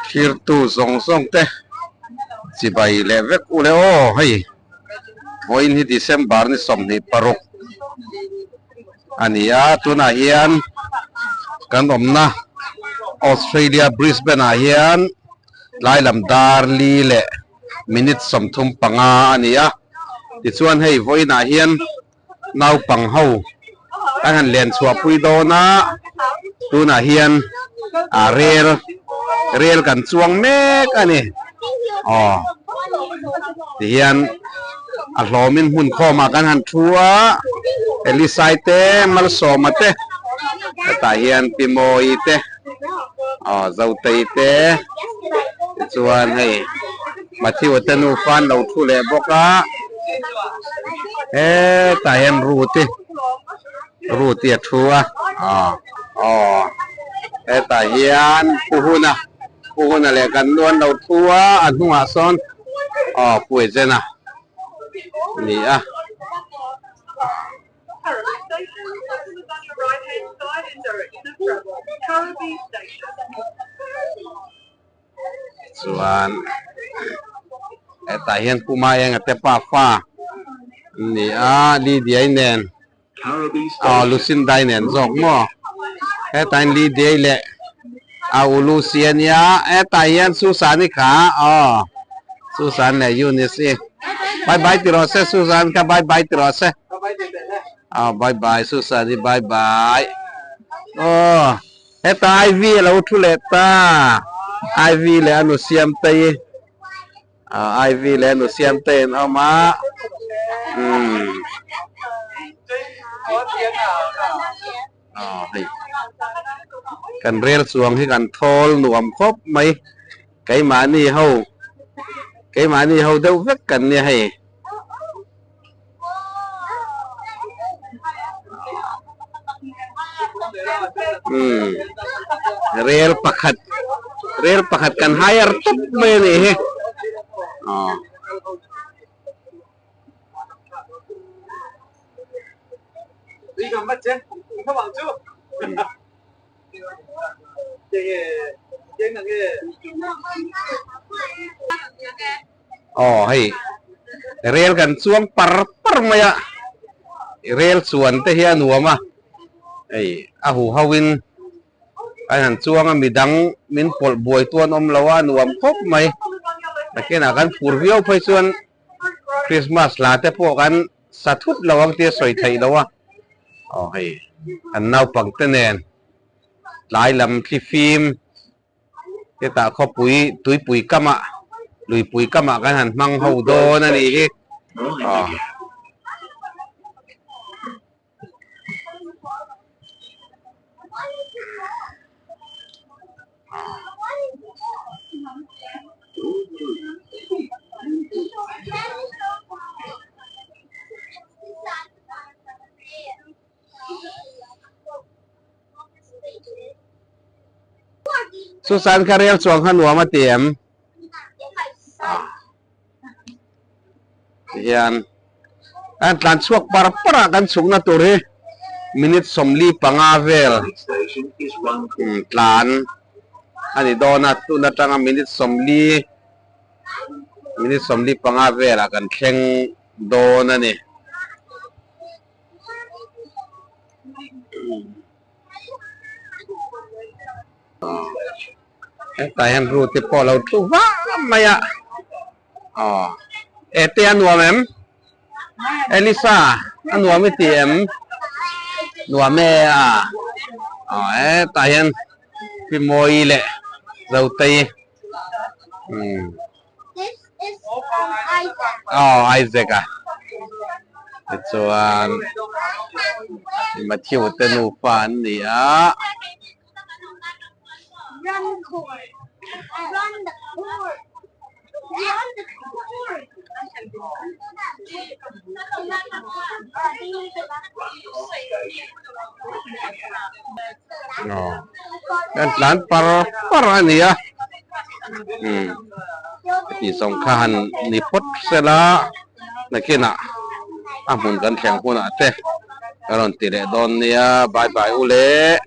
Thirtu zawng zawng te chibai leh vek u le aw hei vawiin hi December ni 26 a ni a tunah hian kan awmna Australia Brisbane ah hian tlai lam dar li leh minute 35 a ni a tichuan hei vawiinah hian naupang ho an han len chhuah pui dawn a tunah hian ah rel rel kan chuang mek a ni aw tihian a hlawmin hmun khawmah kan han thu a Elisai te Malsawma te hetah hian Pi Mawi te aw Zotei te tichuan hei Matthew te nufa an lo thu leh bawk a hetah hian Ruth-i Ruth-i a thu a aw aw hetah hian Pu Huna Pu Huna leh kan nu an lo thu a a hnungah sawn aw Pu Ejena a ni a. Chuan hetah hian Pu Maenga te pafa an ni a, Lydia-i nen aw Lucinda-i nen zawk maw? Hetah hian Lydia-i leh a u Lucy a nia, hetah hian Susan-i kha aw Susan leh Eunice-i. Bye bye ti rawh se Susan kha bye bye ti rawh se. Aw bye bye Susan-i bye bye aw. Heta Ivy a lo thu leh ta, Ivy leh a nu Siamtei, ah Ivy leh a nu Siamtei an awm a, umm aw hei kan rel chuang hi kan thawl nuam khawp mai, keimahni ho keimahni ho deuh vek kan nia hei. Umm rel pakhat rel pakhat kan hire tawp mai a nih hi aw. Aw hei rel kan chuang par par mai a rel chuan te hi a nuam a hei a hu ho in a han chuang a midang min pawlh buai tu an awm lo a a nuam khawp mai nakinah kan phur viau phei chuan Christmas hla te pawh kan sa thut lo ang tih a sawi theih lo a aw hei an naupang te nen tlai lam thlifim. Hetah khawpui tuipui kamah luipui kamah kan han hmang ho dawn a nih hi aw. Susan kha rel chuang kha nuam a ti em? Tihian an tlan chhuak par par a kan chhukna tur hi minute 45 vel tlan a ni dawn a tun atanga minute 40 minute 45 velah kan thleng dawn a ni. Hetah hian Ruth te pawh a lo thu vah mai a aw ete a nuam em Elisa a nuam i ti em nuam e a aw hetah hian Pi Mawi leh Zotei umm. Aw Isaac a tichuan Matthew te nufa an ni a. Aw kan tlan par par a ni a umm heti zawng kha han ni phawt sela nakinah a hmun kan thleng hunah te ka rawn ti leh dawn nia bye bye u le.